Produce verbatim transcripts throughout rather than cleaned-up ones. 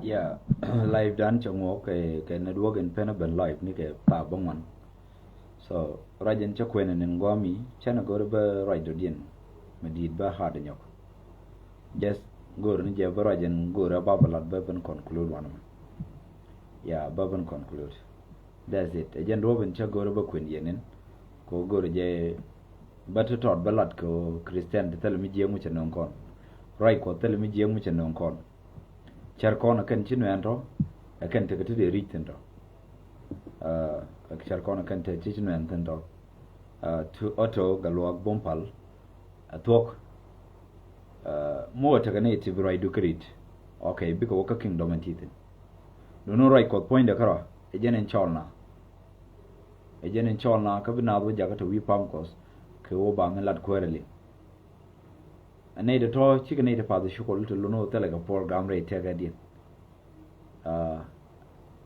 Yeah, live dan cɛ ŋuɔk kɛ, kɛ network in pen ben live ni kɛ thaa bä ŋuan. So ruac in cä kuɛn in gɔmi cɛn a go̱ri bä ruac dɔ̱diɛn mi di̱i̱t bä hard nyɔk. Just go̱ri ni jɛ bä ruac in go̱ri a bä bä lat bä ben conclude wanɛ mɛ. Yeah, bä ben conclude. That's it. Ɛ jɛn duɔ̱ɔ̱p in cä go̱ri bä kuɛn yɛn in. Kɛ go̱ri jɛ bä ti tɔt bä lat kɛ Christian ti thil mi jiɛk mi cɛ nöŋ kɔn. Ruac kuɔth thil mi jiɛk mi cɛ nöŋ kɔn. Cär kɔn ɛ kɛn ci nuɛɛn tɔ, ɛ kɛn tekɛ ti dee ric thi̱n tɔ. Cär kɔn ɛ kɛn te ci nuɛɛn thi̱n tɔ. Ɛ, tu ɔtɔ gɛ luaak bom pal ɛ thuɔ̱k. Ɛ, mi wä tekɛ ni ti bi ruacdu kä rit. Ok, bikɛ wä kä kingdom in ti thi̱n. Duni ruac kuɔth puɔ̱nydɛ kärɔa ɛ jɛn in cɔl na. Ɛ jɛn in cɔl na kä bi naath wä jakä te wi̱i̱ pam kuɔth kɛ wä baŋ in lat kuäärä liŋ. Ɛ nɛy ti tɔ̱ cikɛ nɛy ti path cukul ti lun wä thilɛ kɛ program rɛy tɛkɛ diɛn.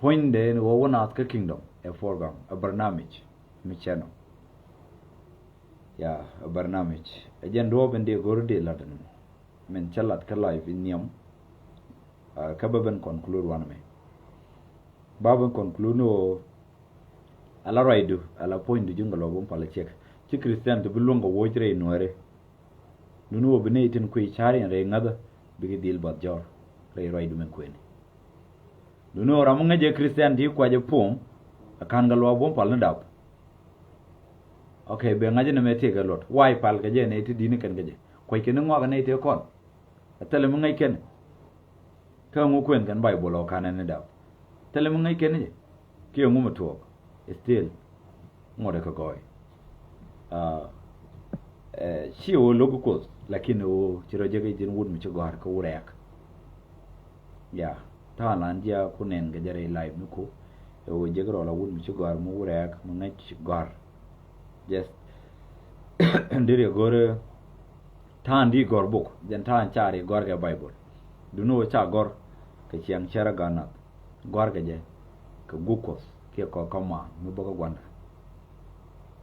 Puɔ̱nydɛ ni wä wä naath kä kingdom ɛ program ɛ barnamij mi channel. Ya, ɛ barnamij ɛ jɛn duɔ̱ɔ̱p in dee go̱r dee lat ɛn min cä lat kä live in nhiam. Kä bä ben conclude wanɛ mɛ. Ba ben conclude ni wä ala ruacdu ala puɔ̱nydu ji̱n kɛ luɔp in pal cɛk. Ci Christian ti bi luäŋ kɛ woc rɛy nuääri. Duni wä bi nɛy tin kui̱ ca̱r yɛn rɛy ŋäthä bikɛ dhil bath jɔr rɛy ruacdu min kuëni. Duni wä ram mi ŋäc jɛ Christian ti kuacɛ puɔ̱m ɛ ka̱n kɛ luaak buɔ̱m pal ni dap. Ok, bɛ ŋa̱c ni mɛ tëëkɛ luɔt wa̱a̱ pal kɛ jɛ nɛy ti di̱t ni kɛn kɛ jɛ kuac kɛn ni ŋɔak kɛ nɛy tëë kɔn. Ɛ thilɛ mi ŋäc kɛn. Kä ŋu kuën kɛn Baibol ɔ ka̱n ɛn ni dap. Thilɛ mi ŋäc kɛn jɛ kiɛ ŋu mi tuɔɔk. Still ŋuɔ̱t ɛ kɛ gɔɔy. Ci ɣöö lo̱k kuoth lakin ɣöö ci rɔ jek i̱ ji̱n wut mi ci gɔ̱a̱r kä wut rɛɛk. Ya, ta̱a̱ lan ji̱ a ku nɛn kɛ jɛ rɛy live mi ku ɛ ɣöö jek rɔ la wut mi ci gɔ̱a̱r mi wut rɛɛk mi ŋäc gɔ̱a̱r. Yes. Diri ɛ go̱r ta̱a̱n di gɔ̱r buk jɛn ta̱a̱n car i̱ gɔ̱r kɛ Baibol. Duni wä ca gɔ̱r kɛ ciɛŋ cärä gan nath. Gɔ̱r kɛ jɛ kɛ gup kuɔth kiɛ kɔ kɔmaan mi bä kä gua̱nda.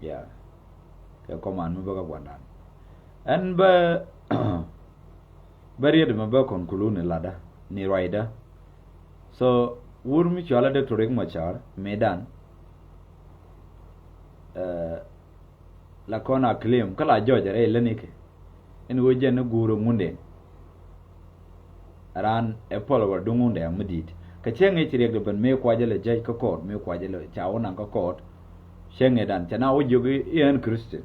Ya, kɛ kɔmaan mi bä kä gua̱ndan. Ɛn bä bä riet mɛ bä kɔn kuluni ladä ni ruacdä. So wur mi cualä dek turik mɔ car medan. La kɔn a claim kä la jɔc rɛy länikɛ. Ɛn ɣöö jɛn ni guur ɛ Ŋundɛŋ. Raan ɛ pɔl wär duŋ Ŋundɛŋ mi di̱i̱t kɛ cäŋ i̱ ci riɛk di ben mëë kuacä lɛ judge kä court mëë kuacä lɛ ca wä naŋ kä court. Cäŋ i̱ dan cɛ na wä jiök i̱ ɛn Christian.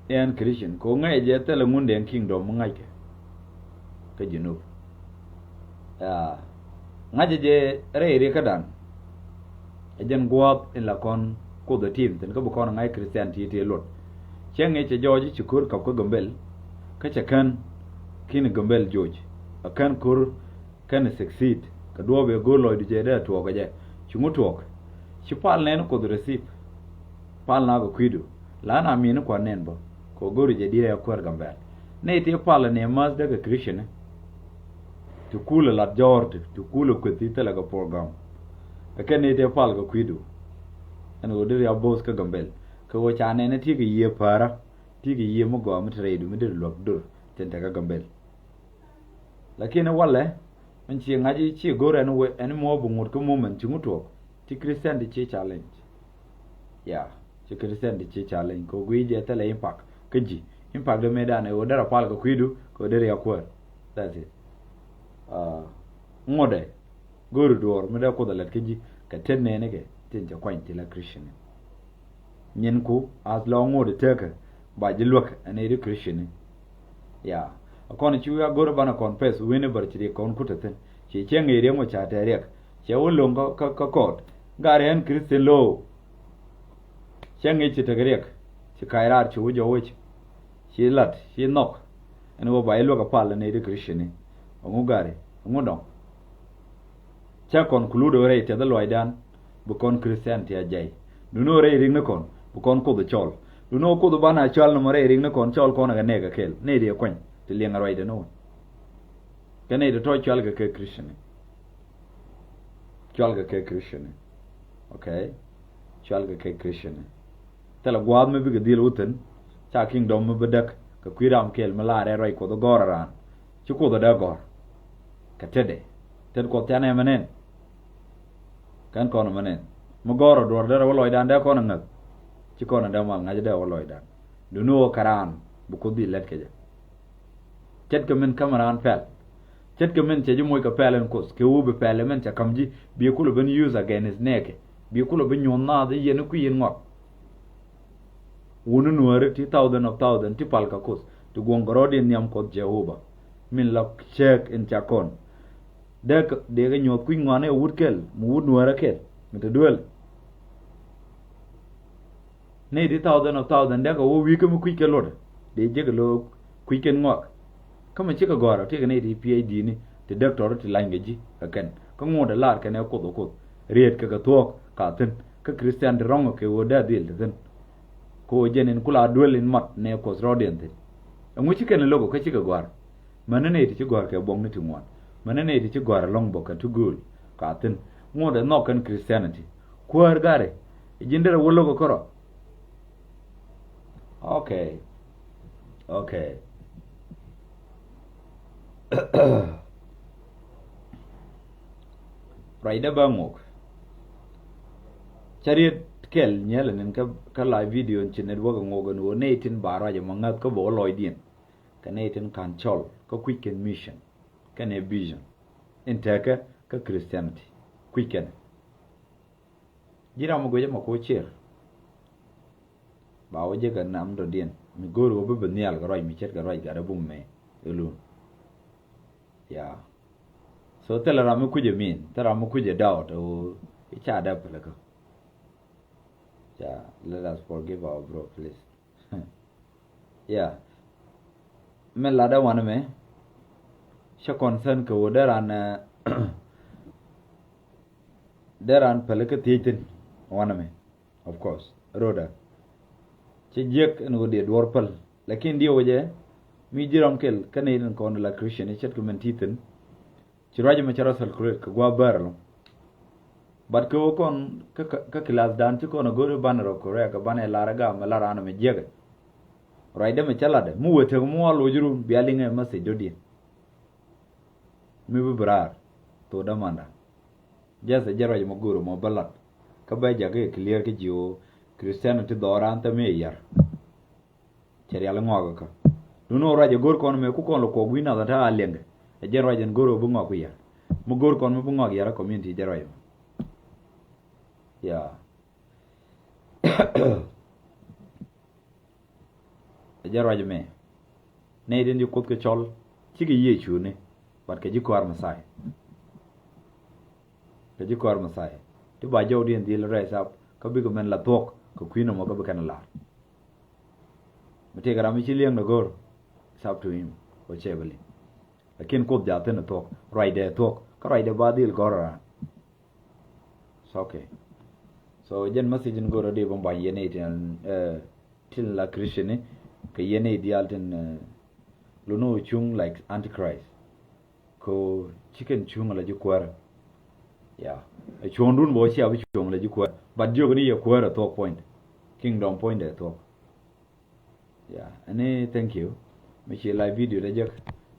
I̱ ɛn Christian kɛ ɣöö ŋäcɛ jɛ thilɛ Ŋundɛŋ kingdom mi ŋa̱ckɛ. Kä Junub. Ŋa̱cä jɛ rɛy riɛkädan. Ɛ jɛn gua̱a̱th in la kɔn kuoth ɛ tim thi̱n kä bi kɔn ɛ ŋa̱c Christian ti ti luɔt. Cäŋ i̱ cɛ jɔɔc i̱ ci ko̱r ka̱p kä Gambel. Kä cɛ kän ki̱n Gambel joc ɛ kän ko̱r kän ɛ succeed kɛ duɔɔp ɛ go̱o̱r lɔcdu jɛ dee ɛ tuɔɔk ɛ jɛ. Ci ŋu tuɔɔk? Ci pal nɛn kuoth receive. Pal na kɛ kui̱du. La na mi̱i̱ni kua̱r nɛn bä kɛ go̱o̱ri jɛ di̱t ɛ kuäär Gambel. Nɛy ti pal ni ma̱th däk kɛ Christian. Ti kulɛ lat jɔɔr ti ti kulɛ kueth ti thilɛ kɛ program. Ɛ kɛn ni tëë pal kɛ kui̱du. Ɛn ɣöö deri a bo̱o̱th kä Gambel kɛ ɣöö ca nɛn ti kɛ yiëë päärä ti kɛ yiëë mi gɔaa mi te rɛydu mi deri luäk dur tin te kä Gambel. Lakin walɛ min ci ŋa̱c ci go̱r ɛn wee ɛn muɔ̱ɔ̱p bi ŋut kä moment ci ŋut tuɔɔk. Ci Christian ti ci challenge. Ya, ci Christian ti ci challenge kɛ guiy jɛ thilɛ impact kä ji̱. Impact dee mëëdan ɛ ɣöö derɛ pal kɛ kui̱du kɛ ɣöö derɛ ya kuäär. That's it. Ŋuɔ̱tdɛ go̱o̱ri duɔ̱ɔ̱r mi dee kuoth a lät kä ji̱ kɛ tet nɛɛnikɛ tin cɛ kuany ti la Christian. Nyin ku ath lɔ ŋuɔ̱t tekä ba ji̱ luäk ɛn iri Christian. Ya, a kɔn ci wi̱i̱ a go̱o̱ri banɛ kɔn peth wi̱ni bär ci ri kɔn kut a thin ci cieŋ iri ŋuɔ̱t ca tɛ riɛk. Cɛ wä lo̱ŋ kä kä kɔɔt. Gari ɛn Christian lo̱o̱. Cä ŋi̱i̱c ci tek riɛk ci kac raar ci wä jɔwec. Ci lat ci nhɔk. Ɛn ɣöö ba iluäk apal ni di Christian ni. Ɛŋu gari ɛŋu dɔŋ. Cä kɔn kuluut ɣöö rɛy tiɛth luɔcdan. Bi kɔn Christian ti a jɛy duni ɣöö rɛy rik ni kɔn bi kɔn kuoth cɔl. Duni ɣöö kuoth banɛ a cɔl ni mɔ rɛy rik ni kɔn cɔl kɔn ɛ kɛ nɛɛk ɛ kɛl ni di ɛ kuany ti liɛŋ ɛ ruacdɛ ni wä. Kɛ nɛy ti tɔ̱ cual kɛ kɛ Christian ni. Cual kɛ kɛ Christian ni. Ok. Cual kɛ kɛ Christian ni. Thilɛ gua̱a̱th mi bikɛ dhil wä thi̱n. Ca kingdom mi bi däk kɛ kui̱ ram kɛl mi laarɛ ruac kuoth gɔ̱r a raan. Ci kuoth a dee gɔ̱r. Kɛ tetdɛ, tet Kuɔth canɛ mɛ nɛn. Kɛn kɔn mɛ nɛn. Mi gɔ̱rä duɔ̱r derɛ wä lɔcdan dee kɔn ŋäth. Ci kɔn dee mal ŋa̱c dee wä lɔcdan. Duni wä kɛ raan bi Kuoth dhil lät kɛ jɛ. Ce̱tkɛ min käm raan pɛl. Ce̱tkɛ min cɛ ji̱ moc kɛ pɛl in Kuoth kɛ wä bi pɛl min cɛ ka̱m ji̱ bi kulɛ ben use against nɛɛkɛ. Bi kulɛ ben nyuɔ̱th naath i̱ yɛn i̱ kui̱ in ŋɔak. Wuni nuääri ti thousand of thousand ti pal kɛ Kuoth ti guɔ̱ŋ kɛ rɔɔdiɛn nhiam Kuɔth Jehova. Min la cääk in ca kɔn. Dee kɛ, dee kɛ nyuɔ̱th kui̱ ŋuan i̱ wut kɛl mi wut nuäärä kɛl mi te duel. Nɛy ti thousand of thousand dee kɛ wä wi̱i̱ kä mi kui̱c kɛ luɔt dee jek lo̱o̱k kui̱c kɛn ŋɔak. Kä mi cikɛ gɔ̱a̱r ɔ tekɛ nɛy ti PhD ni ti doctor ti lany kɛ ji̱ kɛ kɛn kä ŋuɔ̱t ɛ lar kɛn ɛ Kuoth ɛ Kuoth. Riet kɛ kɛ thuɔ̱ɔ̱k ka thi̱n kä Christian ti rɔ̱ŋ kɛ ɣöö dee dhil ti thi̱n. Kɛ ɣöö jɛn in kula duel in mat nɛ Kuoth rɔɔdiɛn thi̱n. Ɛŋu ci kɛn ɛ lo̱k ɔ kä cikɛ gɔ̱a̱r. Mänä nɛy ti ci gɔ̱a̱r kɛ buɔ̱ŋni ti ŋuan. Mänä nɛy ti ci gɔ̱a̱r ɛlɔ̱ŋ bä kɛ ti gööl ka thi̱n. Ŋuɔ̱t ɛ nhɔk kɛn Christianity. Kuäär gari. Ji̱n derɛ wä lo̱k ɔ kärɔ. Okay. Okay. Ruacdä bä ŋok. Cä riet kɛl nyɛl ɛn kä, kä live video in ci network ŋok ɛn ɣöö nɛy tin ba ruac ɛmɔ ŋäth kä bä wä lɔcdiɛn. Kɛ nɛy tin ka̱n cɔl kä kui̱c kɛn mission kɛnɛ vision in tekä kä Christianity kui̱c kɛn. Ji̱ ram mi guic ɛmɔ ko cier. Ba wä jek ɛ nam dɔ̱diɛn mi go̱o̱r ɣöö bi bi nhial kɛ ruac mi ce̱tkɛ ruac gat ɛ bum mɛ ilun. Ya. So thilɛ ram mi kui̱c ɛ min, thilɛ ram mi kui̱c ɛ doubt ɛ ɣöö i̱ ca dee pälikä. Ya, let us forgive our bro, please. Ya. Min latdä wanɛ mɛ cä concern kɛ ɣöö dee ran, eh, dee ran pälikä thiec thi̱n wanɛ mɛ. Of course rotdä cä jiäk ɛn ɣöö dee duɔ̱ɔ̱r päl. Lakin diɛw jɛ mi ji̱ ram kɛl kä nɛy tin kɔn la Christian i̱ ce̱tkɛ min ti thi̱n. Ci ruac ɛmɛ cä rɔ circulate kɛ gua̱a̱th bäär ɛlɔ̱ŋ. But kɛ ɣöö kɔn kä, kä, kä class dan ci kɔn a go̱o̱ri banɛ rɔ Korea kɛ banɛ lar ɛ gam ɛ lar an ɛmɛ jiäkɛ. Ruacdä mɛ cä latdɛ mi wee tek mi wa loc run bia liŋɛ message dɔ̱diɛn. Mi bi bi raar thokdä manda. Just ɛ jɛ ruac ɛmɔ go̱o̱ri mɔ bä lat. Kä bɛ jakä clear kä ji̱ ɣöö Christianity dhɔran thɛm i̱ yar. Cɛ rial ŋɔak kä. Dun ɣöö ruac ɛ go̱r kɔn mëë ku kɔn lɛ kuɔk wi̱i̱ nath ɛ ta̱a̱ a liɛŋkɛ. Ɛ jɛn ruac ɛn go̱r ɣöö bi ŋɔak ku yar. Mi go̱r kɔn mi bi ŋɔak yar ɛ community jɛn ruac ɛmɔ. Ya. Ɛ jɛn ruac ɛmɛ. Nɛy tin ci Kuoth kɛ cɔl cikɛ Yecu ni. But kɛ ji̱ kɔaar Mɛthia. Kɛ ji̱ kɔaar Mɛthia. Ti ba jɔwdiɛn dhil raise up kä bikɛ mɛn la thuɔ̱k kɛ kui̱n ɛmɔ kä bi kɛn lar. Mi tëëkɛ ram mi ci liɛŋdɛ go̱r, it's up to him. Wä cɛ bä liŋ. Lakin Kuoth jaathin ɛ thuɔ̱k, ruacdɛ ɛ thuɔ̱k kä ruacdɛ ba dhil gɔ̱r ɛ raan. It's okay. So jɛn message in go̱r ɛ di bä buany yɛn i̱ tin, eh, tin la Christian ni kɛ yɛn i̱ diaal tin, eh, luni wä cuŋ like antichrist. Kɛ ɣöö ci kɛn cuŋ ala ji̱ kuäärä. Ya. Ɛ cuɔ̱ŋdun bä wä cia bi cuɔ̱ŋ ala ji̱ kuäärä. But jiök ni yɛ kuäärä thuɔ̱k point. Kingdom point ɛ thuɔ̱k. Ya. Ɛni thank you. Mi ci live video dee jek.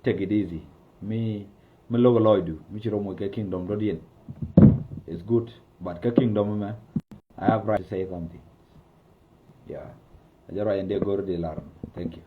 Take it easy. Mi, mi lo̱k ɛ lɔcdu. Mi ci rɔ moc kɛ kingdom dɔ̱diɛn. It's good. But kä kingdom mɛ, I have right to say something. Ya. Ɛ jɛ ruac in dee go̱r di lar. Thank you.